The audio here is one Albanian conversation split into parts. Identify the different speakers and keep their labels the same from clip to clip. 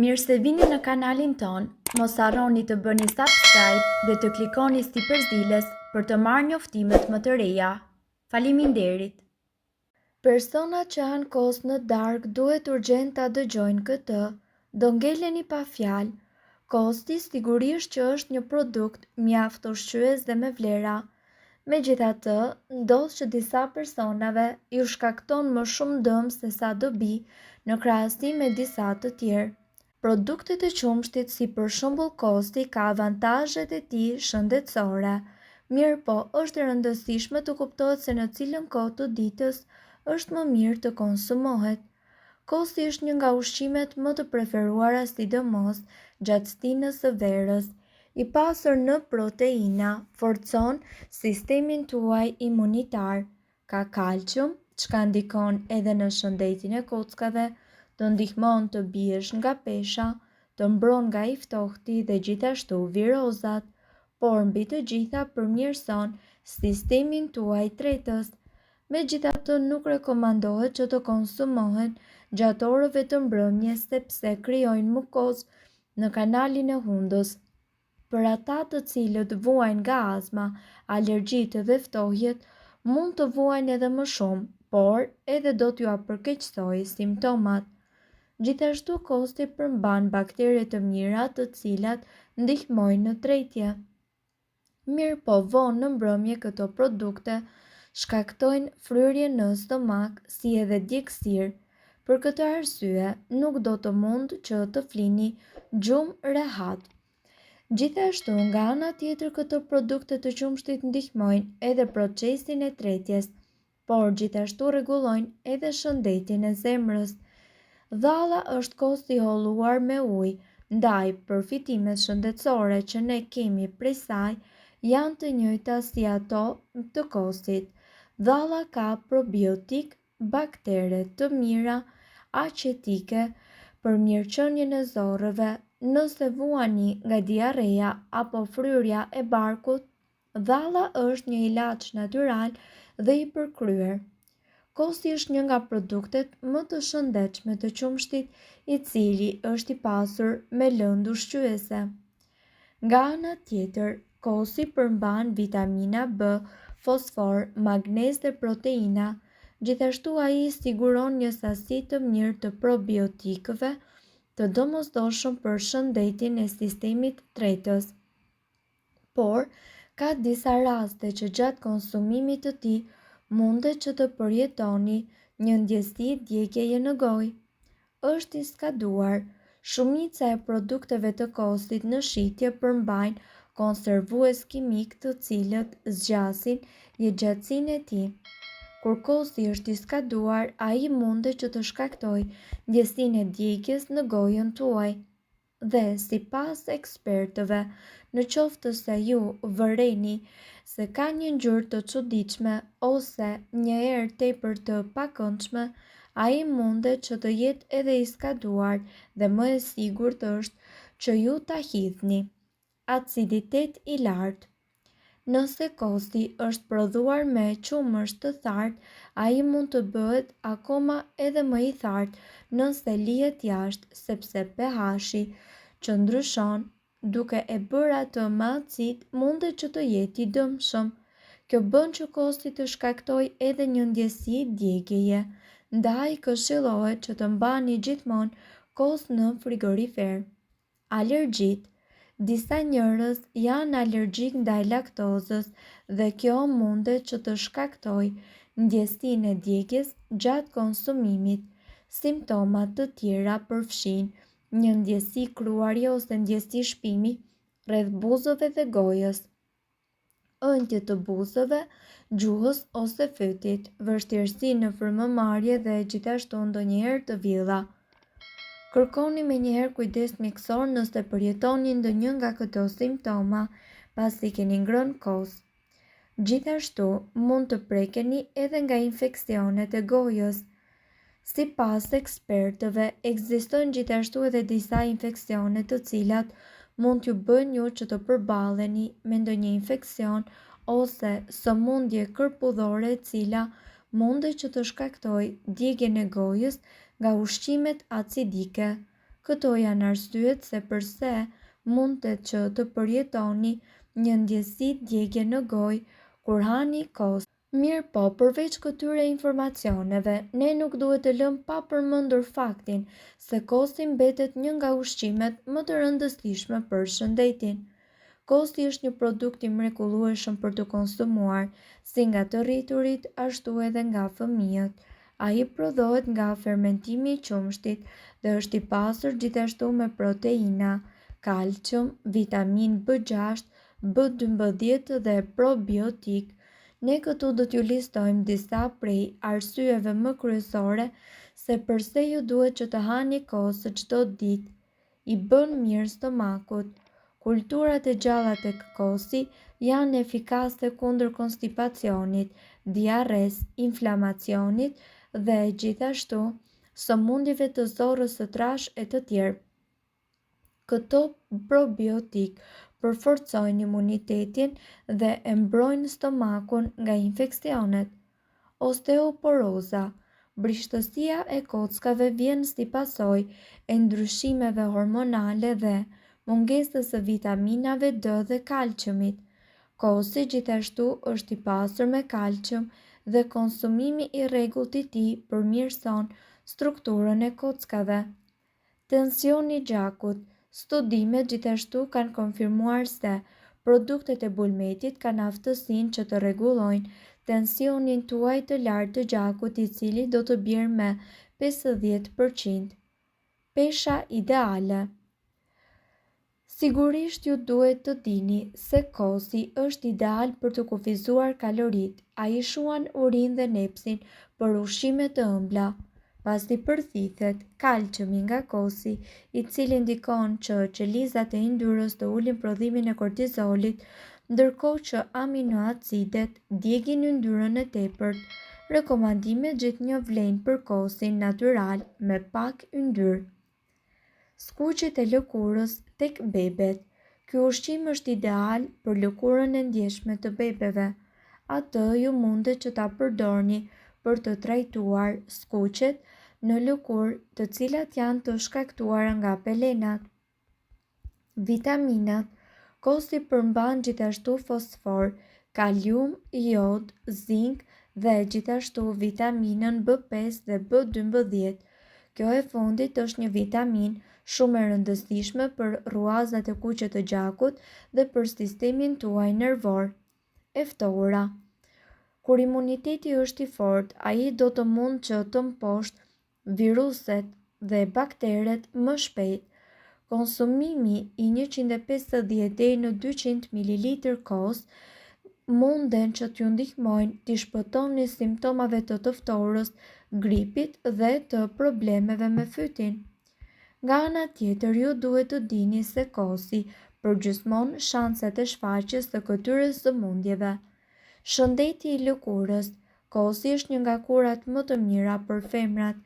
Speaker 1: Mirë se vini në kanalin tonë, mos harroni të bëni subscribe dhe të klikoni sipër ziles për të marrë njoftimet më të reja. Faleminderit! Personat që hanë kos në darkë duhet urgjent ta dëgjojnë këtë, do ngeleni pa fjalë. Kosi sigurisht që është një produkt mjaft ushqyes dhe me vlera. Megjithatë, ndodh që disa personave ju shkakton më shumë dëm sesa dobi në krahasim me disa të tjerë. Produktet e qumështit si për shembull kosi ka avantazhet e tij shëndetësore, mirëpo është e rëndësishme të kuptohet se në cilën kohë të ditës është më mirë të konsumohet. Kosi është një nga ushqimet më të preferuara sidomos gjatë stinës së verës. I pasur në proteina, forcon sistemin tuaj imunitar, Ka kalcium, çka ndikon edhe në shëndetin e kockave, të ndihmon të biesh nga pesha, të mbron nga i ftohti dhe gjithashtu virozat, por mbi të gjitha përmirëson sistemin tuaj tretës. Megjithatë nuk rekomandohet që të konsumohen gjatë orëve të mbrëmjes sepse krijojnë mukozë në kanalin e hundës. Për ata të cilët vuajnë nga azma, alergjitë dhe ftohjet, mund të vuajnë edhe më shumë, por edhe do t'jua përkeqësojë simptomat. Gjithashtu kosi përmban baktere të mira të cilat ndihmojnë në tretje. Mirëpo vonë në mbrëmje këto produkte shkaktojnë fryrje në stomak si edhe djegsirë. Për këtë arsye, nuk do të mund që të flini gjumë rehat. Gjithashtu, nga ana tjetër këto produkte të qumështit ndihmojnë edhe procesin e tretjes, por gjithashtu rregullojnë edhe shëndetin e zemrës. Dhalla është kos i holluar me ujë, ndaj përfitimet shëndetësore që ne kemi prej saj janë të njëjta si ato të kosit. Dhalla ka probiotikë, baktere të mira acetike për mirëqenien e zorrëve, nëse vuani nga diarreja apo fryrja e barkut, dhalla është një ilaç natyral dhe i përkryer. Kosi është një nga produktet më të shëndetshme të qumështit, i cili është i pasur me lëndë ushqyese. Nga ana tjetër, kosi përmban vitamina B, fosfor, magnez dhe proteina. Gjithashtu ai siguron një sasi të mirë të probiotikëve të domosdoshëm për shëndetin e sistemit tretës. Por, ka disa raste që gjatë konsumimit të tij mundet që të përjetoni një ndjesi djegieje në gojë. Është i skaduar. Shumica e produkteve të kosit në shitje përmbajnë konservues kimikë të cilët zgjasin jetëgjatësinë e tij. Kur kosi është i skaduar, ai mundet që të shkaktojë ndjesinë e djegies në gojën tuaj. Dhe, sipas ekspertëve, në qoftë se ju vëreni se ka një ngjyrë të çuditshme ose një erë tepër të pakëndshme, ai mundet që të jetë edhe i skaduar dhe më e sigurt është që ju ta hidhni. Aciditet i lartë. Nëse kosi është prodhuar me qumësht të thartë, ai mund të bëhet akoma edhe më i thartë nëse lihet jashtë, sepse pH-i që ndryshon duke e bërë atë më acid mundet që të jetë i dëmshëm. Kjo bën që kosi të shkaktojë edhe një ndjesi djegieje, ndaj këshillohet që të mbani gjithmonë kos në frigorifer. Alergjitë, Disa njerëz janë alergjikë ndaj laktozës dhe kjo mundet që të shkaktojë ndjesinë e djegies gjatë konsumimit. Simptoma të tjera përfshijnë një ndjesi kruarje ose ndjesi shpimi rreth buzëve dhe gojës. ënjtje të buzëve, gjuhës ose fytit, vështirësi në frymëmarrje dhe gjithashtu ndonjëherë të vjella. Kërkoni menjëherë kujdes mjekësor nëse përjetoni ndonjë nga këto simptoma pasi keni ngrënë kos. Gjithashtu, mund të prekeni edhe nga infeksionet e gojës. Sipas ekspertëve, ekzistojnë gjithashtu edhe disa infeksione të cilat mund t'ju bëjnë ju që të përballeni me ndonjë infeksion ose sëmundje kërpudhore e cila mundet që të shkaktojë djegien e gojës nga ushqimet acidike. Këto janë arsyet se përse mundet që të përjetoni një ndjesi djegie në gojë kur hani kos. Mirëpo, përveç këtyre informacioneve, ne nuk duhet të lëmë pa përmendur faktin se kosi mbetet një nga ushqimet më të rëndësishme për shëndetin. Kosi është një produkt i mrekullueshëm për t'u konsumuar si nga të rriturit ashtu edhe nga fëmijët. Ai prodhohet nga fermentimi i qumështit dhe është i pasur gjithashtu me proteina, kalcium, vitaminë B6, B12 dhe probiotikë. Ne këtu do t'ju listojmë disa prej arsyeve më kryesore se përse ju duhet që të hani kos çdo ditë. I bën mirë stomakut. Kulturat e gjalla tek kosi janë efikase kundër konstipacionit, diarresë, inflamacionit dhe gjithashtu sëmundjeve të zorrës së trashë e të tjerë. Këto probiotikë përforcojnë imunitetin dhe e mbrojnë stomakun nga infeksionet. Osteoporoza, Brishtësia e kockave vjen si pasojë e ndryshimeve hormonale dhe mungesës së vitaminave D dhe kalciumit. Kosi gjithashtu është i pasur me kalcium dhe konsumimi i rregullt i tij përmirëson strukturën e kockave. Tensioni i gjakut, Studimet gjithashtu kanë konfirmuar se produktet e bulmetit kanë aftësinë që të rregullojnë tensionin tuaj të lartë të gjakut i cili do të bjerë me 50 për qind. Pesha ideale. Sigurisht ju duhet të dini se kosi është ideal për të kufizuar kaloritë, ai shuan urinë dhe nepsin për ushqime të ëmbla. Pasi përthithet kalciumi nga kosi, i cili ndikon që qelizat e yndyrës të ulin prodhimin e kortizolit, ndërkohë që aminoacidet djegin yndyrën e tepërt. Rekomandimet gjithnjë vlejnë për kosin natyral me pak yndyrë. Skuqjet e lëkurës tek bebet. Ky ushqim është ideal për lëkurën e ndjeshme të bebeve. Atë ju mundet që ta përdorni për të trajtuar skuqjet në lëkurë të cilat janë të shkaktuara nga pelenat. Vitaminat. Kosi përmban gjithashtu fosfor, kalium, jod, zink dhe gjithashtu vitaminën B5 dhe B12. Kjo e fundit është një vitaminë shumë e rëndësishme për rruazat e kuqe të gjakut dhe për sistemin tuaj nervor. E ftohura. Kur imuniteti është i fortë, ai do të mund që të mposhtë viruset dhe bakteret më shpejt. Konsumimi i 150 deri në 200 mililitër kos munden që t'ju ndihmojnë t'i shpëtoni simptomave të të ftohurës, gripit dhe të problemeve me fytin. Nga ana tjetër, ju duhet të dini se kosi përgjysmon shanset e shfaqjes së këtyre sëmundjeve. Shëndeti i lëkurës, Kosi është një nga kurat më të mira për femrat.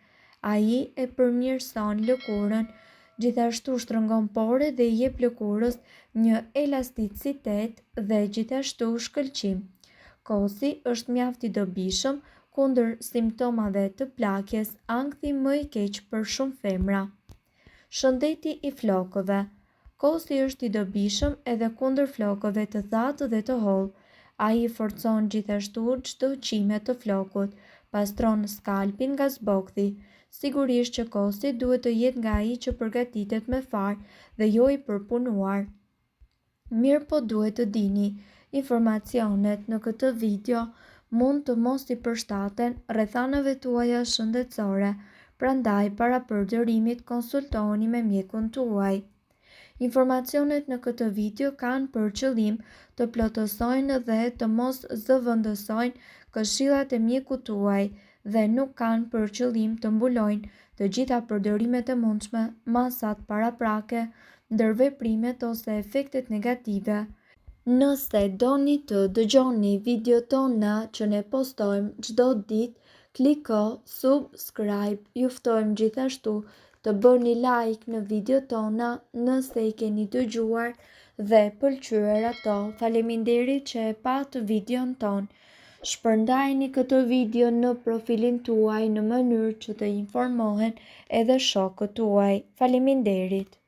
Speaker 1: Ai e përmirëson lëkurën, gjithashtu shtrëngon poret dhe i jep lëkurës një elasticitet dhe gjithashtu shkëlqim. Kosi është mjaft i dobishëm kundër simptomave të plakjes, ankthi më i keq për shumë femra. Shëndeti i flokëve. Kosi është i dobishëm edhe kundër flokëve të thatë dhe të hollë. Ai forcon gjithashtu çdo qime të flokut, pastron skalpin nga zbokthi. Sigurisht që kosi duhet të jetë nga ai që përgatitet me farë dhe jo i përpunuar. Mirëpo duhet të dini, informacionet në këtë video mund të mos i përshtaten rrethanave tuaja shëndetësore, prandaj para përdorimit konsultohuni me mjekun tuaj. Informacionet në këtë video kanë për qëllim të plotësojnë dhe të mos zëvendësojnë këshillat e mjekut tuaj dhe nuk kanë për qëllim të mbulojnë të gjitha përdorimet e mundshme, masat paraprake, ndërveprimet ose efektet negative. Nëse doni të dëgjoni videot tona që ne postojmë çdo ditë, kliko subscribe. Ju ftojmë gjithashtu të bëni like në videot tona nëse i keni dëgjuar dhe pëlqyer ato. Faleminderit që e patë videon tonë. Shpërndajeni këtë video në profilin tuaj në mënyrë që të informohen edhe shokët tuaj. Faleminderit!